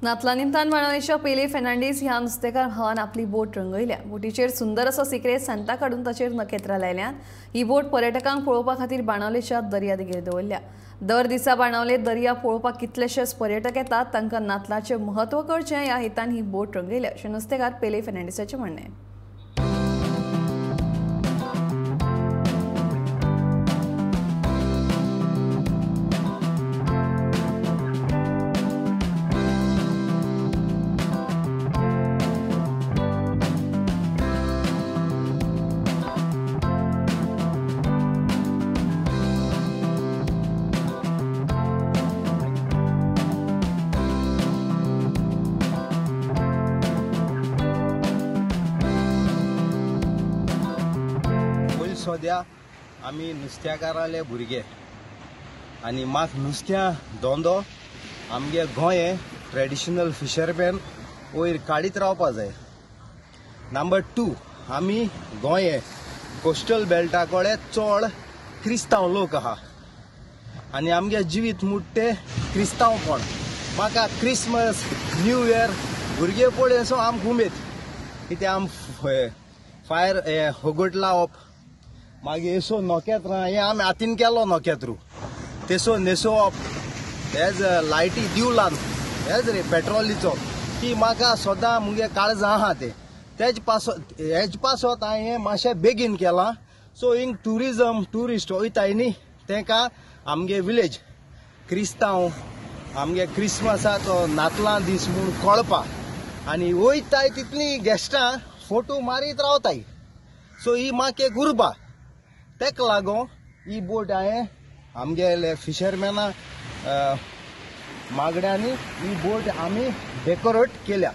नातला निमतान बाणावलेच्या पेले फेर्नांडीस ह्या नुस्तेकार भावान आपली बोट रंगयल्या. बोटीचेर सुंदर असो सिक्रेट सांता काडून ताचेर नखेत्रां लायल्यात. ही बोट पर्यटकांक पळोवपा खातीर बाणावलेच्या दर्यादेगेर दवरल्या. दर दिसा बाणावले दर्या पळोवपाक कितलेशेच पर्यटक येतात. तांकां नातलाचें म्हत्व कळचें ह्या हेतान ही बोट रंगयल्या अशें नुस्तेकार पेले फेर्नांडीसाचें म्हणणें. सद्या आमी नुस्त्याकाराले भुरगे आनी म्हाका नुस्त्या धंदो आमगे गोंय ट्रेडिशनल फिशरमॅन वयर काडीत रावपा जाय. नंबर 2, आमी गोंय कोस्टल बेल्टा कडेन चड क्रिस्तांव लोक आहा आनी आमगे जिवीत मुट्टे क्रिस्तांवपण. म्हाका क्रिसमस न्यू इयर भुरगे पळय सो आमकां उमेद कित्याक आम फायर होगट लावप, मागीर येसो नखेत्रां हें आमी हातीन केलो नखेत्रू तेसो न्हेसोवप, हेज लायटी दिवलान हेज रे पेट्रोलीचो ती म्हाका सदां मुगे काळजां आहा ते तेज पासत हेज पासत हांवें मातशें बेगीन केलां. सो हिंग ट्युरिजम ट्युरिस्ट वयताय न्ही तेंकां आमगे विलेज क्रिस्तांव आमगे क्रिसमसाचो नातलां दीस म्हूण कळपा आनी वयताय तितलीं गेस्टां फोटो मारीत रावताय. सो ही म्हाका एक उर्बा, तेका लागून ही बोट हांवें आमगेले फिशरमॅना मागण्यांनी ही बोट आमी डेकोरेट केल्या.